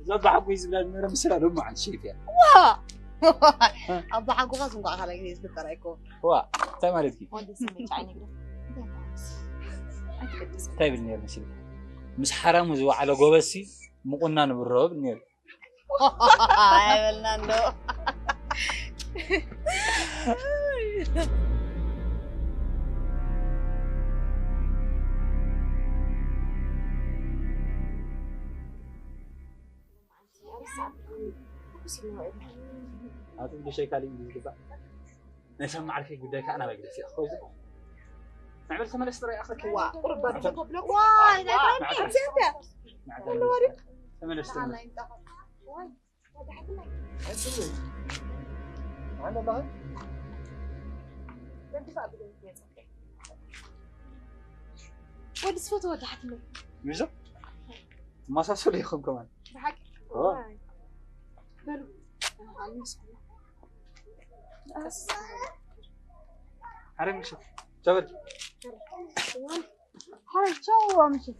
እዛ ኣባሓጎይ ዝብላ ዝነበረ ምስላ ሎማዓንቲ ሸይጥያ። ኣባሓጎኻስ እንኳዕ ካልኣይ ግዜ ዝፍጠር ኣይኮን። ዋ፣ እንታይ ማለትኪ? ወዲ ስሜት ዓይኒ ግደ። እንታይ ይብል ነይሩ መሲልኪ? ምስ ሓራሙ ዝወዓለ ጎበዝሲ ምቑናን ብሮ ብል ነይሩ። ኣይበልና እንዶ። ኣቲ ብሸይ ካሊእ እዩ ዝግባእ። ናይ ሰብ መዓልከይ ጉዳይ ከዓ ናባይ ግደፍ እያ። ኮይዚ ንዕበል ተመለስ ጥራይ ኣኸኪ። ዋ ቁርባ ተብሎ። ዋይ ናይ ብራንዲ ንዕበል ከምዚ እንደ ንዕበል ተመለስ ጥራይ። ወዲ ስፈት ወዳሓትለይ ምዞ ትመሳሰሉ ኢኹም ከማን። ብሓቂ ኦ። በሉ። ሓደ ምሽት ቸበል ሓረቻው ምሽት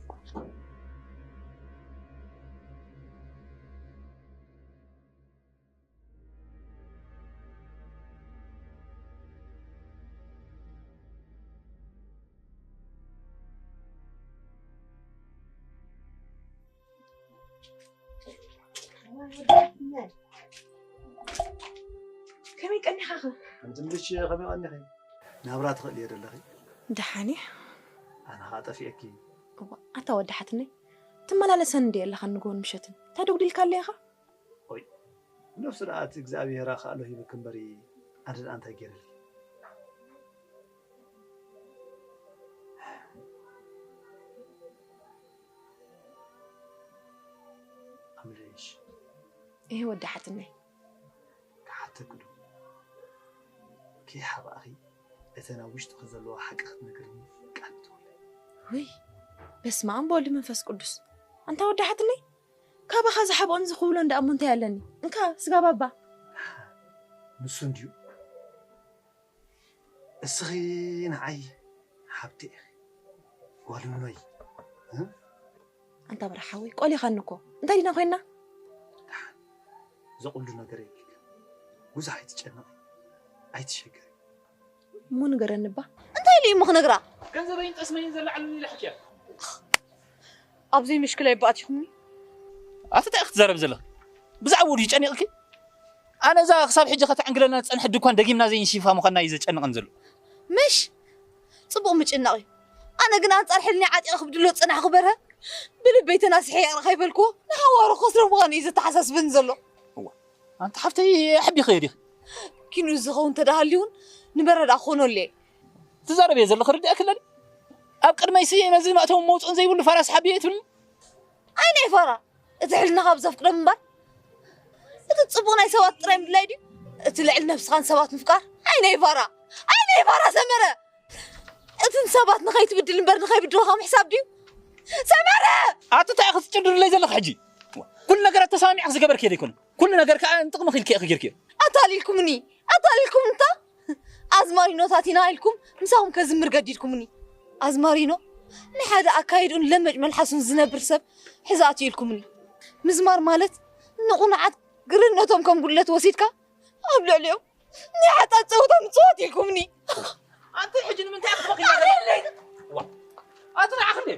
ከመይ ቀኒኻ ኸ? ከምቲ ምልሽ ከመይ ቀኒኺ? ናብራ ትኽእል እየ ዘለኺ። ደሓን እየ። ኣነ ኸዓ ጠፊኤኪ። እዋ፣ ኣታ ወዲ ሓትነይ ትመላለሰኒ እንዲ ኣለኻ ንግሆን ምሸትን እንታይ ደጉዲልካ ኣለኻ? ነፍሲ ደኣ እቲ እግዚኣብሔር ኣኽኣሎ ሂብኪ እምበሪ ኣነ ደኣ እንታይ ገይረልኪ? ኣምልሽ እህ ወዲ ሓትነይ ክሓተኪ ዶ? ከይሓባእኺ እተን ኣብ ውሽጥኺ ዘለዋ ሓቂ ክትነግርኒ ቃል ትውለይ። ውይ በስመ ኣብ ወወልድ መንፈስ ቅዱስ ኣንታ ወዲ ሓትነይ ካባኻ ዝሓብኦን ዝኽብሎን ደኣ እሞ እንታይ ኣለኒ እንካ ስጋ ባባ ንሱ እንድዩ እስኺ ንዓይ ሓብቲ ኢኺ ጓል ምኖይ ኣንታ በራሕ ሓወይ ቆሊኻኒ እኮ እንታይ ዲና ኮይና ዘቑሉ ነገር የብልካ ብዙሕ ኣይትጨነቕ ኣይትሸገር እሞ ንገረኒ እባ እንታይ ኢሉ እዩ እሞ ክነግራ? ገንዘበይን ጠስመይን ዘለዓሉኒ ኢለ ሕክያ ኣብዚ ምሽክላ ይባኣት ኢኹምኒ ኣቲ እንታይ ክትዛረብ ዘለኽ ብዛዕባኡ ድዩ ጨኒቕኪ ኣነ እዛ ክሳብ ሕጂ ከተዕንግለና ዝፀንሐት ድኳን ደጊምና ዘይንሽፋ ምዃንና እዩ ዘጨንቐን ዘሎ ምሽ ፅቡቕ ምጭናቕ እዩ ኣነ ግን ኣንፃር ሕልኒ ዓጢቐ ክብድሎ ዝፀናሕኩ በርሀ ብልበይ ተናስሐ ይቕረ ከይበልኩዎ ንሓዋሩ ከስረ ምዃኑ እዩ ዘተሓሳስበኒ ዘሎ ኣንቲ ሓፍተይ ኣሕቢኸዮ ዲኺ ኪኑ ዝኸውን ተዳሃልዩ እውን ንበረዳ ክኾነሉ እየ ትዛረብ እየ ዘለኹ ርድእኪ ኣለኒ ኣብ ቅድመይ ሲ ነዚ መእተውን መውፅእን ዘይብሉ ፋራ ስሓብ እየ ትብልኒ ኣይ ናይ ፋራ እቲ ሕልናኻ ብዘፍቅዶ ምንባር እቲ ፅቡቕ ናይ ሰባት ጥራይ ምድላይ ድዩ እቲ ልዕሊ ነብስኻን ሰባት ምፍቃር ኣይ ናይ ፋራ ኣይ ናይ ፋራ ሰመረ እቲ ንሰባት ንኸይትብድል እምበር ንኸይብድሉኻ ምሕሳብ ድዩ ሰመረ ኣቲ እንታይ ክትጭድርለይ ዘለኽ ሕጂ ኩሉ ነገራት ተሰማሚዕክ ዝገበርክዮ ዘይኮነ ኩሉ ነገር ከዓ ንጥቕሚ ክኢልክ ኢኺ ጌርክዮ ኣታሊልኩምኒ ኣታሊልኩም እንታ ኣዝማሪኖታት ኢና ኢልኩም ምሳኹም ከዝምር ገዲድኩምኒ ኣዝማሪኖ ናይ ሓደ ኣካይድኡን ለመጭ መልሓሱን ዝነብር ሰብ ሕዛእቱ ኢልኩምኒ ምዝማር ማለት ንቑኑዓት ግርነቶም ከም ጉድለት ወሲድካ ኣብ ልዕሊኦም ናይ ሓጣ ፀወታ ምፅዋት ኢልኩምኒ ኣንቲ ሕጂ ንምንታይ ክትበኺ ኣለይ ኣቲ ንዓኽኒ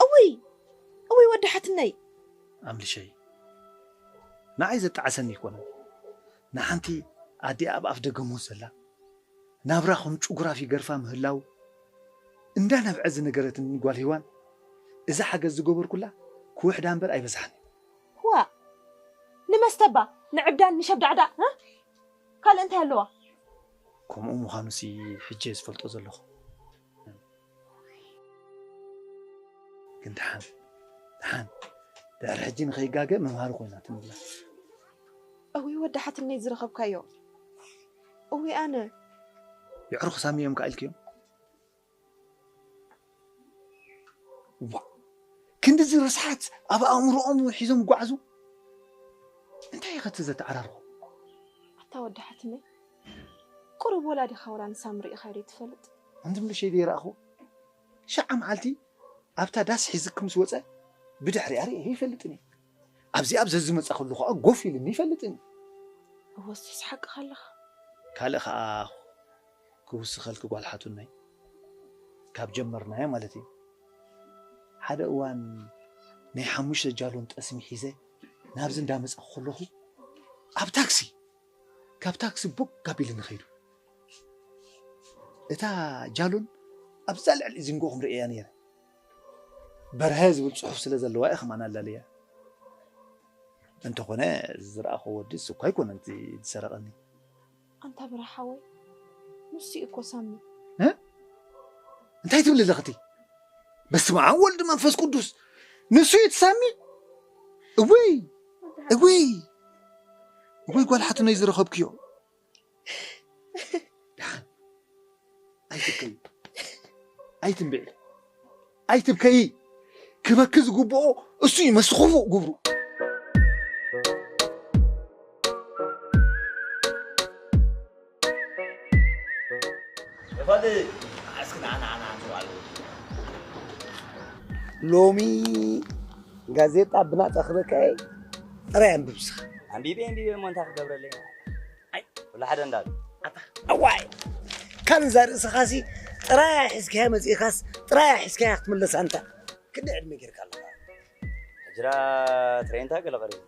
እውይ እውይ ወዲ ሓትነይ ኣምልሸይ ንዓይ ዘጣዓሰኒ ይኮነን ንሓንቲ ኣዲኣ ኣብ ኣፍ ደገ ሞት ዘላ ናብራ ከም ጭጉራፍ ይገርፋ ምህላው እንዳነብዐ ዝነገረትኒ ጓል ሂዋን እዛ ሓገዝ ዝገበርኩላ ክውሕዳ እምበር ኣይበዝሓን ዋ ንመስተባ ንዕብዳን ንሸብዳዕዳ ካልእ እንታይ ኣለዋ ከምኡ ምዃኑሲ ሕጂ እየ ዝፈልጦ ዘለኹ ግን ደሓን ደሓን ድሕሪ ሕጂ ንኸይጋገ መምሃሪ ኮይናትንላ እዊ ወዲ ሓትነይ ዝረኸብካዮ እዊ ኣነ የዕሩኽ ሳሚ እዮም ከኣልክዮም ዋ ክንድዚ ርስሓት ኣብ ኣእምሮኦም ሒዞም ይጓዓዙ እንታይ ኢኸ እቲ ዘተዓራርኹ ኣታ ወዲ ሓትነይ ቁሩብ ወላዲኻ ወላ ንሳሚ ርኢኻዮ ትፈልጥ ኣንትምልሸይ ዘይረኣኹ ሸዓ መዓልቲ ኣብታ ዳስ ሒዝኪ ምስ ወጸ ብድሕሪኣ ርእየ ይፈልጥን እየ። ኣብዚ ኣብ ዘዝመጻ ከሎ ኸኣ ጎፍ ኢልኒ ይፈልጥን እዩ። እወ እስቲስ ሓቅኻ ኣለኻ። ካልእ ኸኣ ክውስኸልኪ ጓል ሓቱነይ፣ ካብ ጀመርናዮ ማለት እዩ። ሓደ እዋን ናይ ሓሙሽተ ጃሎን ጠስሚ ሒዘ ናብዚ እንዳመጻኹ ከለኹ ኣብ ታክሲ ካብ ታክሲ ቦግ ኣቢሉ ንኸይዱ። እታ ጃሎን ኣብዛ ልዕሊ ዝንጎ ክምርእያ ነይረ። በርሀ ዝብል ጽሑፍ ስለ ዘለዋ እየ ከማን ኣላልያ። እንተኾነ ዝረኣኹ ወዲ እሱ እኳ ኣይኮነን እቲ ዝሰረቐኒ። ኣንታ ብርሃ ሓወይ ንሱ እዩ እኮ ሳሚ። እ? እንታይ ትብሊ ኣለኽቲ? በስመ ኣብ ወልድ መንፈስ ቅዱስ ንሱ እዩ እቲ ሳሚ? እውይ እውይ እውይ ጓል ሓትነይ ዝረኸብክዮ። ደሓን ኣይትብከይ ኣይትንብዒ። ኣይትብከዪ። ክበኪ ዝግብኦ እሱ እዩ መስቲ ክፉእ ግብሩ። ይኸዲ እስኪ ንዓ ንዓ ንዓ ንብሉ ኣለዉ። ሎሚ ጋዜጣ ብናጻ ክበካ እየ ጥራይ ኣንብብ ስኻ። ኣንቢበ ኣንቢበ እሞ እንታይ ክገብረለይ? ኣይ ኩሉ ሓደ እንዳሉ። ኣዋይ ካንዛ ርእስኻሲ ጥራያ ሒዝካያ መጺእኻስ ጥራያ ሒዝካያ ክትምለስ ኣንታ ክንደይ ዕድመ ጌርካ ኣለኻ? ሕጅራ ትሬንታ ገለ ቀሪቡ።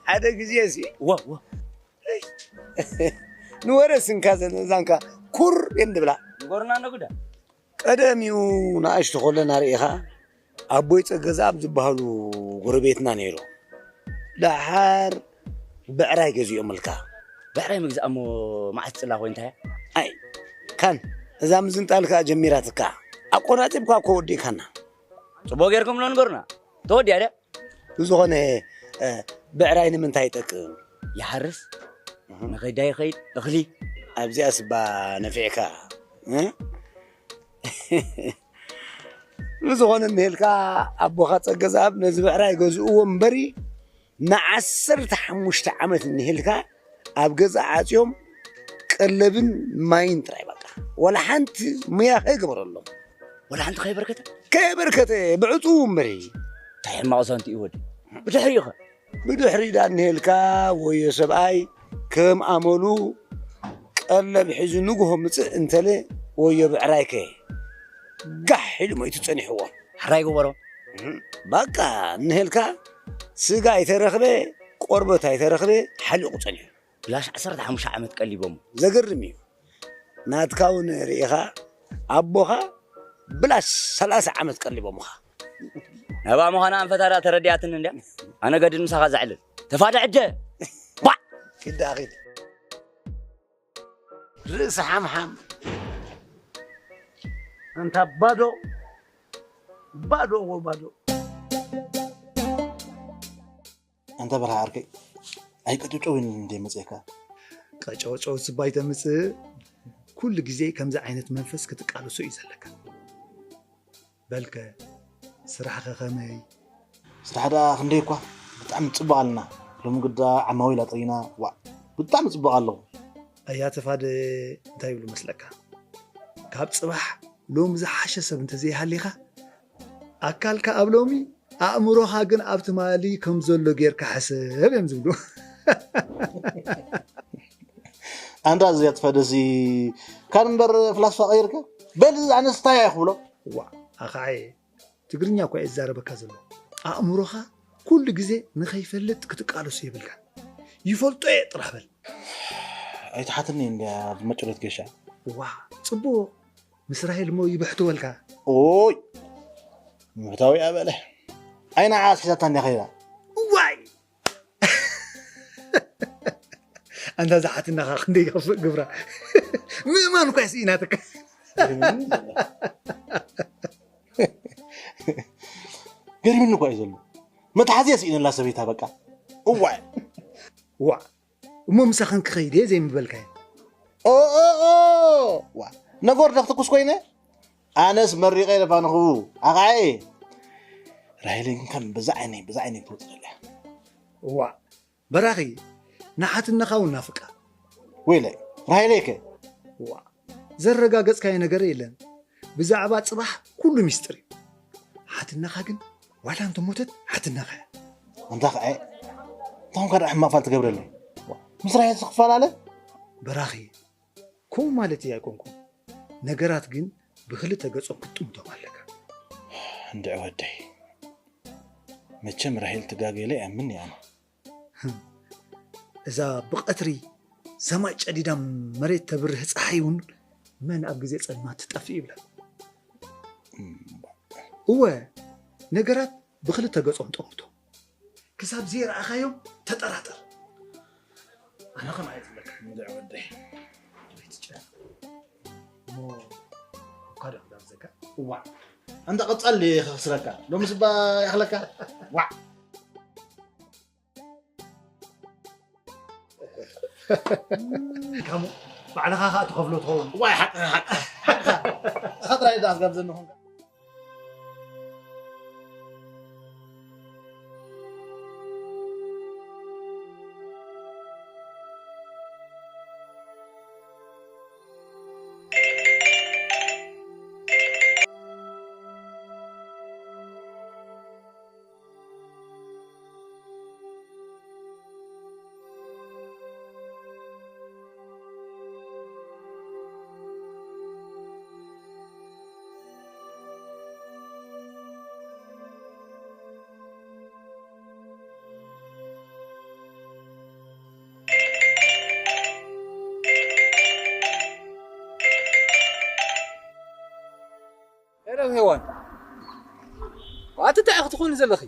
ሓደ ግዜ ሲ ዋ ዋ ንወረ ስንካ ዘነዛንካ ኩር የንድብላ ንጎርና ነጉዳ ቀደም እዩ ንኣሽቱ ከለና ርኢኻ ኣቦይ ጸገዛኣብ ዝበሃሉ ጎረቤትና ነይሩ። ደሓር ብዕራይ ገዚኦምልካ። ብዕራይ ምግዛእ እሞ መዓስ ጽላ ኮይንታ እያ? ኣይ ካን እዛ ምዝንጣል ከኣ ጀሚራትካ። ኣቆናጢብካ እኮ ወዲእካና። ጽቡቕ ጌርኩም ኣሎ ንገሩና። ተወዲኣ ድያ? ብዝኾነ ብዕራይ ንምንታይ ይጠቅም? ይሓርስ፣ ንኸይዳ ይኸይድ፣ እኽሊ። ኣብዚኣስ እባ ነፊዕካ። ብዝኾነ እንሄልካ ኣቦኻ ጸገዝኣብ ነዚ ብዕራይ ገዝእዎ እምበሪ ንዓሰርተ ሓሙሽተ ዓመት እንሄልካ ኣብ ገዛ ዓጽዮም ቀለብን ማይን ጥራይ በቃ። ዋላ ሓንቲ ሙያ ከይገበረሎም። ዋላ ሓንቲ ከየበርከተ? ከየበርከተ ብዕጹው እምበሪ። እንታይ ሕማቕ ሳንቲኡ ወዲ። ብድሕሪኡ ኸ? ብድሕሪ ዳንኤልካ ወዮ ሰብኣይ ከም ኣመሉ ቀለብ ሒዙ ንግሆ ምጽእ እንተለ ወዮ ብዕራይከ ጋሕ ኢሉ ሞይቱ ጸኒሕዎ። ሕራይ ግበሮ። ባቃ እንሄልካ ስጋ ኣይተረኽበ ቆርበት ኣይተረኽበ ሓሊቑ ጸኒሑ። ብላሽ ዓሰርተ ሓሙሽተ ዓመት ቀሊቦሞ። ዘገርም እዩ። ናትካ እውን ርኢኻ ኣቦኻ ብላሽ ሰላሳ ዓመት ቀሊቦምኻ። ናብኣ ምዃና ኣንፈታ ደኣ ተረዲኣትኒ እንድያ። ኣነ ገድል ምሳኻ ዘዕልል። ተፋደ ዕደ። ባዕ! ኪድ ደኣ ኺድ። ርእሲ ሓምሓም። ኣንታ ባዶ ባዶ እዎ ባዶ። ኣንታ በርሃ ዓርከይ ኣይቀጨጨው ኢሉ እንደ መፅእካ። ቀጨውጨው ስባይ ተምፅእ ኩሉ ግዜ ከምዚ ዓይነት መንፈስ ክትቃለሶ እዩ ዘለካ። በልከ ስራሕኸ ከመይ? ስራሕ ደኣ ክንደይ እኳ ብጣዕሚ ፅቡቕ ኣለና። ሎሚ ግዳ ዓማዊል ኣጥሪና ዋእ ብጣዕሚ ፅቡቕ ኣለኹ። ኣያ ተፋደ እንታይ ይብሉ መስለካ? ካብ ፅባሕ ሎሚ ዝሓሸ ሰብ እንተዘይሃሊኻ ኣካልካ ኣብ ሎሚ ኣእምሮኻ ግን ኣብ ትማሊ ከም ዘሎ ጌርካ ሕሰብ እዮም ዝብሉ። ኣንታ እዚኣ ትፈደሲ ካን እምበር ፍላስፋ ቀይርካ በል ኣነስ እንታይ እየ ክብሎ። ዋ ኣኻየ ትግርኛ እኳ እየ ዝዛረበካ ዘሎ ኣእምሮኻ ኩሉ ግዜ ንኸይፈልጥ ክትቃለሶ የብልካን። ይፈልጦ እየ ጥራሕ በል። ኣይትሓትኒ እንድያ ብመጨረት ገሻ። ዋ ጽቡቕ ምስ ራሄል እሞ ይብሕትወልካ። ኦይ ምሕታዊ ኣበለ ዓይና ዓስ ሒዛታ እንድያ ኸይዳ። ዋይ ኣንታ ዝሓትናኻ ክንደይ ይኸፍእ ግብራ ምእማን እኳ ስኢናትካ። ገሪምኒ እኳ እዩ ዘሎ መትሓዚ ስኢነላ ሰበይታ በቃ እዋይ ዋ እሞ ምሳኽን ክኸይድ እየ ዘይምበልካዮ። ኦኦኦ ዋ ነጎር ደኽትኩስ ኮይነ ኣነስ መሪቐ ለፋንኽቡ ኣኻየ ራሄለ ግን ከም በዛ ዓይነይ በዛ ዓይነይ ትወፅለለ ዋ በራኺ ንሓትነኻ እውን ናፍቃ ወይለ ራሄለይ ከ ዋ ዘረጋገፅካዮ ነገር የለን ብዛዕባ ጽባሕ ኩሉ ሚስጥር እዩ። ሓትናኻ ግን ዋላ እንተሞተት ሓትናኻ እያ። ኣንታ ኸዐ፣ እንታይ ኾንካ ደኣ ሕማቕ ፋል ትገብረለይ? ምስራይ ትኽፋል ኣለ? በራኺ፣ ከምኡ ማለት እየ ኣይኮንኩን። ነገራት ግን ብኽልተ ገጾም ክትጥምቶም ኣለካ። እንድዒ ወደይ፣ መቸም ራሄል ትጋገ ኢለ እኣምን እየ ኣነ። እዛ ብቐትሪ ሰማይ ጨዲዳ መሬት ተብርህ ጸሓይ እውን መን ኣብ ግዜ ጸልማት ትጠፍእ ይብላ። እወ፣ ነገራት ብኽልተ ገጾም ጠምቶ። ክሳብ ዘይረኣኻዮም ተጠራጠር። ኣነ ከም ኣየትብለካ። እንድዒ ወደይ። ኣይትጨነቕ። እሞ እኳ ዶ ክጋብዘካ? እዋዕ። ኣንታ ቀጻሊ ከኽስረካ። ሎምስ እባ ይኣኽለካ። ዋዕ። ካሙ ባዕልኻ ኸኣ ትኸፍሎ ትኸውን። ዋይ፣ ሓቅኻ፣ ሓቅኻ፣ ሓቅኻ። ንስኻ ጥራይ ደኣ ክትጋብዘኒ ኾንካ። ሄሎ ሄዋን፣ ኣቲ እንታይ ኢኺ ትኾኒ ዘለኺ?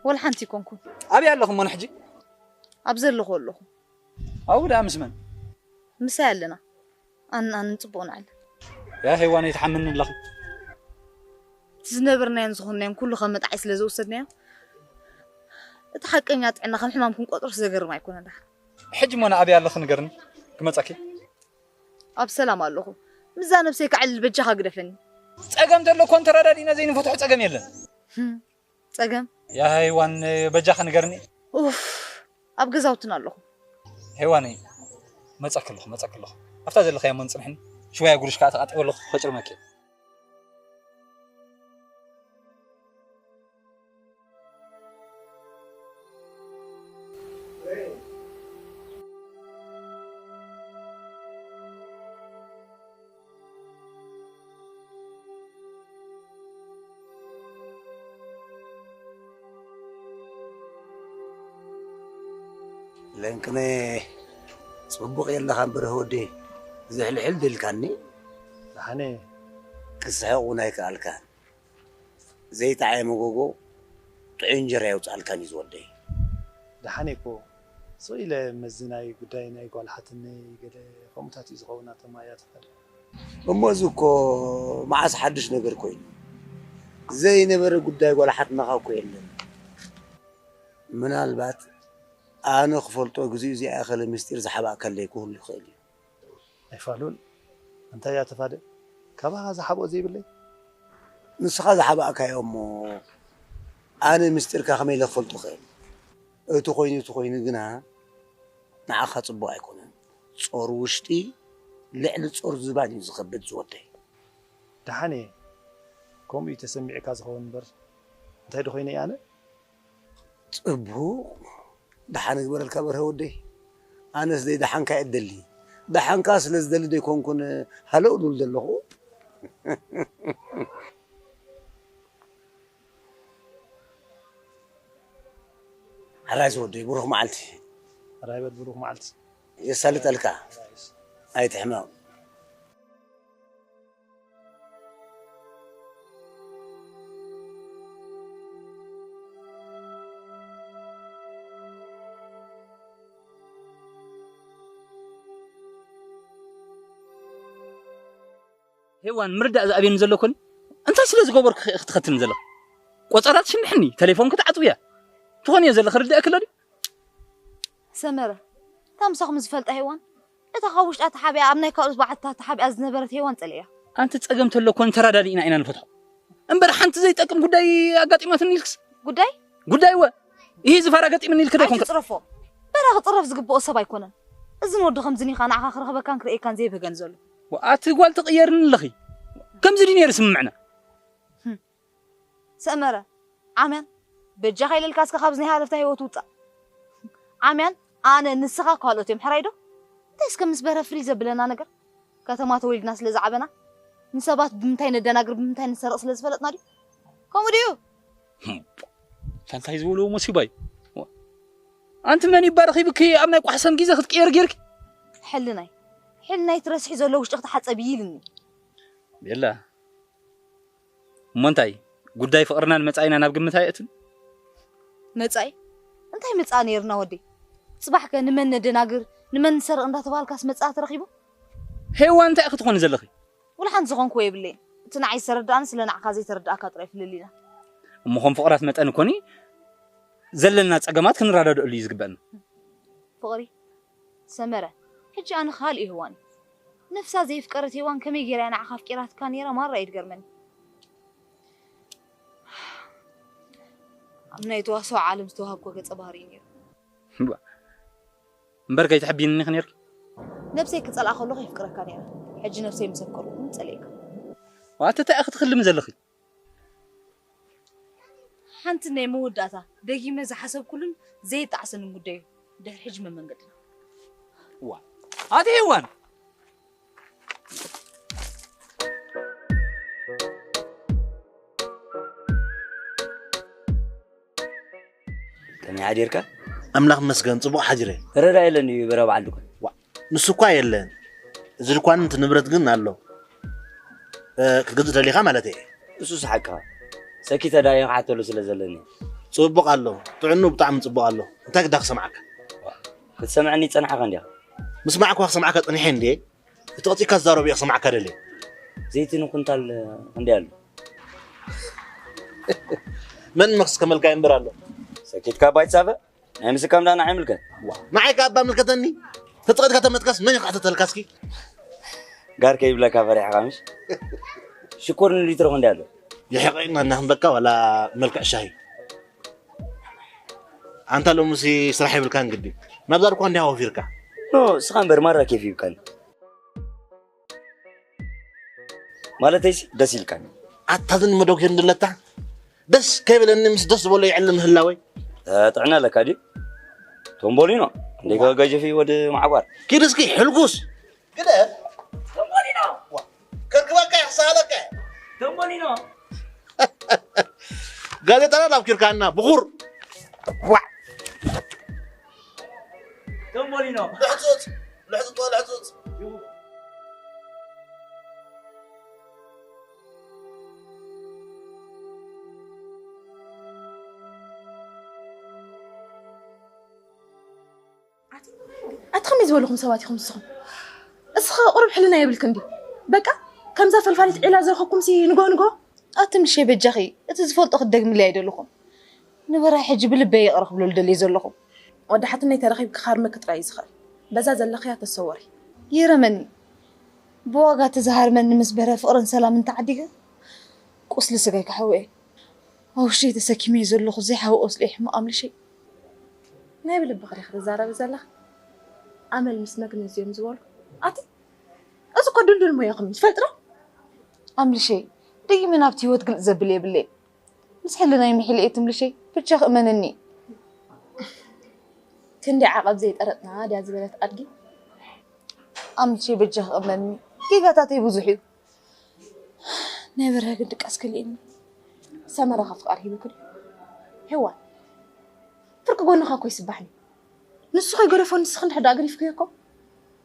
ወላ ሓንቲ ኣይኮንኩን። ኣበይ ኣለኹም ሞን ሕጂ? ኣብ ዘለኹ ኣለኹ። ኣብኡ ደኣ ምስ መን? ምሳይ ኣለና። ኣን-፣ ኣን ጽቡቕ ንዓል። ያ ሄዋን፣ ኣይትሓምኒ ኣለኺ። እቲ ዝነበርናዮን ዝኾንናዮን ኩሉ ከም መጣዒ ስለ ዝወሰድናዮ፣ እቲ ሓቀኛ ጥዕና ከም ሕማም ክንቆጽሮስ ዘገርም ኣይኮነን ደሓን። ሕጂ እሞ ንኣበይ ኣለኺ ንገርኒ፣ ክመጻኪ። ኣብ ሰላም ኣለኹ። ምስዛ ነብሰይ ከዕልል በጃኻ ግደፈኒ። ጸገም ተሎ እኮ እንተረዳዲእና ዘይንፈትሖ ጸገም የለን። ህም፣ ጸገም? ያ ሄዋን፣ በጃኺ ንገርኒ። ኡፍ፣ ኣብ ገዛውትና ኣለኹ። ሄዋነይ፣ መጻኪ ኣለኹ፣ መጻኪ ኣለኹ። ኣብታ ዘለኻዮ እሞ ንጽንሕኒ። ሽዋያ ጉርሽ ከኣ ተቓጢበ ኣለኹ፣ ከጭርመኪ። ለንቅነ ጽቡቕ የለኻ እምበር ወዲ፣ ዝሕልሕል ድልካኒ። ደሓነ። ክስሕቕ እውን ኣይከኣልካን። ዘይጠዓየ መጎጎ ጥዑይ እንጀራ የውፅኣልካን እዩ ዝወደይ። ደሓነ እኮ ስቕ ኢለ መዚ ናይ ጉዳይ ናይ ጓል ሓትነይ ገለ ከምኡታት እዩ ዝኸውን ኣተማ እያ ተፋደ። እሞ እዚ እኮ መዓስ ሓድሽ ነገር ኮይኑ? ዘይነበረ ጉዳይ ጓል ሓትነኻ እኮ የለን። ምናልባት ኣነ ክፈልጦ ግዜኡ ዘይኣኸለ ምስጢር ዝሓባእካለይ ክህሉ ይኽእል እዩ። ኣይፋሉን፣ እንታይ እያ ተፋደ? ካባኻ ዝሓብኦ ዘይብለይ? ንስኻ ዝሓባእካዮ እሞ ኣነ ምስጢርካ ከመይ ኢለ ክፈልጦ እኽእል? እቲ ኮይኑ፣ እቲ ኮይኑ ግና ንዓኻ ጽቡቕ ኣይኮነን። ጾር ውሽጢ ልዕሊ ጾር ዝባን እዩ ዝኸብድ ዝወደይ። ደሓን እየ። ከምኡ እዩ ተሰሚዕካ ዝኸውን እምበር፣ እንታይ ዶ ኮይነ እየ ኣነ? ጽቡቕ። ደሓን እግበረልካ በርሀ ወደይ። ኣነስ ደይ ደሓንካ እየ እደሊ። ደሓንካ ስለ ዝደሊ ደይኮንኩን ሃለው ልብል ዘለኹ። ሕራይ ዝወደይ፣ ብሩኽ መዓልቲ። ሕራይ በል፣ ብሩኽ መዓልቲ። የሳልጠልካ። ኣይትሕመቕ። ሄዋን፣ ምርዳእ ዝኣብየኒ ዘሎ ኮኒ፣ እንታይ ስለ ዝገበርኩ ኢኺ ክትኸትልኒ ዘለኺ? ቆጸራ ትሽንሕኒ፣ ቴሌፎን ክትዓጽውያ ትኾንዮ ዘለኺ ርዳእ ክሎ ድዩ? ሰመረ፣ እታ ምሳኹም ዝፈልጣ ሄዋን፣ እታ ካብ ውሽጣ ተሓቢኣ ኣብ ናይ ካልኦት በዓልትታት ተሓቢኣ ዝነበረት ሄዋን ጸልእያ። ኣንቲ ጸገም ተሎ ኮን ተራዳዲእና ኢና ንፈትሖ። እምበር ሓንቲ ዘይጠቅም ጉዳይ ኣጋጢማትኒ ኢልክስ? ጉዳይ? ጉዳይ ወ፣ ይሄ ዝፋራ ገጢምኒ ኢልክ ዶ ኮንክ? ኣይትጽረፎ። በራ ክጽረፍ ዝግብኦ ሰብ ኣይኮነን። እዚ ንወዲ ከምዚ ኒኻ ንዓኻ ክረኽበካን ክርእየካን ዘይብህገን ዘሎ። ወ፣ ኣቲ ጓል ትቕየርኒ ኣለኺ። ከምዚ ድዩ ነይሩ ስምምዕና? ሰመረ ዓምያን በጃኻ ኢለልካ እስከ ካብዚ ናይ ሃለፍታ ህይወት ውፃእ። ዓምያን ኣነ ንስኻ ካልኦት እዮም ሕራይ ዶ? እንታይ እስከ ምስ በረ ፍሪ ዘብለና ነገር? ከተማ ተወሊድና ስለ ዝዓበና ንሰባት ብምንታይ ነደናግር ብምንታይ ንሰርቕ ስለ ዝፈለጥና ድዩ? ከምኡ ድዩ? እንታይ ዝበልዎ መሲባይ? ኣንቲ መን ይባ ረኺብኪ ኣብ ናይ ቋሕሰም ግዜ ክትቅየር ጌርኪ? ሕልናይ ሕልናይ ትረስሒ ዘሎ ውሽጢ ክትሓፀብ እዩ ኢልኒ። ቤላ እሞ እንታይ ጉዳይ ፍቕርናን መጻኢና ናብ ግምት ኣየእትን? መጻኢ እንታይ መጻኢ ነይርና ወደይ? ጽባሕከ ንመን ነደናግር ንመን ንሰርቕ እንዳተባሃልካስ መጻኢ ተረኺቡ? ሄዋን እንታይ ክትኾኒ ዘለኺ? ውልሓን ዝኾንኩዎ የብለይን። እቲ ንዓይ ዝተረድኣኒ ስለ ንዓኻ ዘይተረድኣካ ጥራይ ፍልልይና። እሞ ከም ፍቕራት መጠን እኮኒ ዘለና ጸገማት ክንረዳድኣሉ እዩ ዝግበኣና። ፍቕሪ ሰመረ ሕጂ ኣነ ካልእ ሄዋን እየ። ነፍሳ ዘየፍቀረት ሄዋን ከመይ ገይራ እያ ንዓኻ ኣፍቂራትካ ነይራ ማራ እዩ ዝገርመኒ። ኣብ ናይ ተዋስኦ ዓለም ዝተዋሃብኮ ገጸ ባህሪ እዩ ነይሩ። እምበር ከይትሕብይኒ ኢኺ ነይርኪ። ነብሰይ ክጸልኣ ከለኹ የፍቅረካ ነይረ። ሕጂ ነብሰይ ምስ ኣፍቀርኩ ግን ጸሊኤካ። ዋተ እንታይ ኢኺ ትኽልሚ ዘለኺ? ሓንቲ ናይ መወዳእታ ደጊመ ዝሓሰብኩሉን ዘየጣዕሰንን ጉዳይ እዩ። ድሕሪ ሕጂ መመንገድና። ዋ ኣቲ ሄዋን ከመይ ሓዲርካ? ኣምላኽ መስገን ጽቡቕ ሓዲረ። ተረዳ የለን እዩ በረ በዓል ድኳን። ዋ ንሱ እኳ የለን። እዚ ድኳን እቲ ንብረት ግን ኣሎ። እ፣ ክትገዝእ ደሊኻ ማለት እየ። እሱ ሰሓቅኻ። ሰኪተ ዳዮ ክሓተሉ ስለ ዘለኒ። ጽቡቕ ኣሎ። ጥዕኑ ብጣዕሚ ጽቡቕ ኣሎ። እንታይ ግዳ ክሰምዓካ? ክትሰምዐኒ ይጸናሕኻ እንዲኻ። ምስማዕኳ ክሰምዓካ ጸኒሐ እንዴ? እቲ ቀጺልካ ዝዛረቡ እየ ክሰምዓካ ደልየ። ዘይቲ ንኩንታል ክንደይ ኣሎ? መን መኽስ ከመልካ ይንብር ኣሎ? ሰኪትካ ባይትሳፈ ናይ ምስካም ዳ ንዓይ ምልከት። ንዓይ ከኣ እባ ምልከተኒ። ተጸቒጥካ ተመትካስ መን ይኽዕተተልካ እስኪ? ጋር ከይብለካ ፈሪሕኻ ምሽ? ሽኮር ንሊትሮ ክንደይ ኣሎ? ይሕቐና እናኽንበካ ዋላ መልክዕ ሻሂ። ኣንታ ሎምሲ ስራሕ የብልካን ግዲ ናብዛ ድኳ እንዲያ ወፊርካ። ኖ እስኻ እምበር ማራ ኬፍ ይብካኒ። ማለተይሲ ደስ ኢልካኒ። ኣታ ዝን መደጉ እንደለታ ደስ ከይብለኒ ምስ ደስ ዝበሎ ይዕልም ህላወይ። ጥዕና ኣለካ ድዩ? ቶምቦሊኖ እንደ ገጀፊ ወደ ማዕቋር ኪድ እስኪ ሕልጉስ ግደ ቶምቦሊኖ ከርክበካ ክሳለካ ቶምቦሊኖ ጋዜጣና ናብ ኪርካና ብኹር ዋ ቶምቦሊኖ ልሕጹጽ ልሕጹጽ ልሕጹጽ ኣቲ ከመይ ዝበልኹም ሰባት ኢኹም ንስኹም? እስኻ ቁሩብ ሕልና የብልክን ድዩ? በቃ ከምዛ ፈልፋሊት ዒላ ዝረኸብኩምሲ ንጎ ንጎ ኣቲ ምልሸይ በጃኺ እቲ ዝፈልጦ ክትደግምለይ ኣይደለኹን። ንበራይ ሕጂ ብልበይ ይቕረ ክብለሉ ደልየ ዘለኹ። ወዲ ሓትነይ ተረኺብኪ ክሃርመኪ ጥራይ እዩ ዝኽእል። በዛ ዘለኽያ ተሰወሪ። ይረመኒ። ብዋጋ እቲ ዝሃርመኒ ምስ በረ ፍቕርን ሰላምን ተዓዲገ ቁስሊ ስጋይ ክሓውየ ኣብ ውሽጠይ ተሰኪመዮ ዘለኹ ዘይሓውኦ ስለ ሕማቕ ኣምልሸይ። ናይ ብልብኺ ዲኺ ትዛረቢ ዘለኺ? ኣመል ምስ መግነዝ እዮም ዝበሉ። ኣቲ እዚ እኮ ድልዱል ሞያኹም እዩ ትፈልጢ ዶ? ኣምልሸይ ደጊመ ናብቲ ህይወት ግልጽ ዘብል የብለይን። ምስ ሕልናይ ምሒለ እየ ትምልሸይ በጃኺ እመንኒ። ክንዲ ዓቐብ ዘይጠረጥና ድያ ዝበለት ኣድጊ? ኣምልሸይ በጃኺ እመንኒ ጌጋታተይ ብዙሕ እዩ። ናይ በርሀ ግን ድቃስ ከሊእኒ። ሰመረ ከፍቃር ሂብክን ሄዋን ፍርቂ ጎንኻ እኮ ይስባሕኒ። ንሱ ከይገደፎ ንስኺ እንድሕር ደኣ ገዲፍክዮ እኮ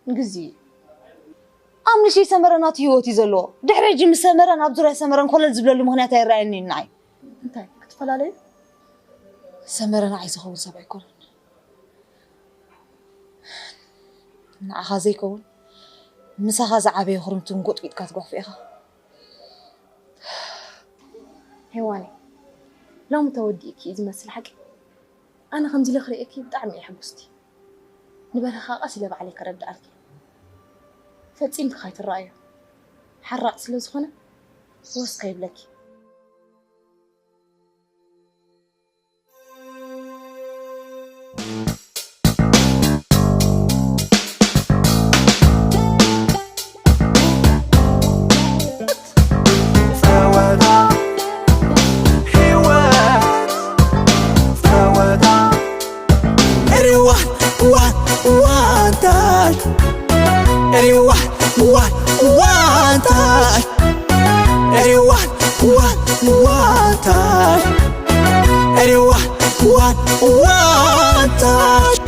ንግዜ እዩ። ኣምልሸይ ሰመረ ናቱ ህይወት እዩ ዘለዎ። ድሕሪ ሕጂ ምስ ሰመረን ኣብ ዙርያ ሰመረን ኮለል ዝብለሉ ምኽንያት ኣይረኣየንን እዩ ንዓይ። እንታይ ክትፈላለዩ? ሰመረ ንዓይ ዝኸውን ሰብ ኣይኮነን። ንዓኻ ዘይከውን ምሳኻ ዝዓበየ ክርምቲ እንጎጥቂጥካ ትጓሕፎ ኢኻ። ሄዋነይ ሎሚ ተወዲእኪ እዩ ዝመስል ሓቂ። ኣነ ከምዚ ኢለ ክርእየኪ ብጣዕሚ እየ ሕጉስቲ። ንበረኻ ቀስ ኢለ ባዕለይ ከረድኣልኪ። ፈጺምኪ ከይትረኣዮ። ሓራቕ ስለ ዝኾነ ወስ ከይብለኪ። Everyone, one, one time. Everyone, one, one time. Everyone, one, one time.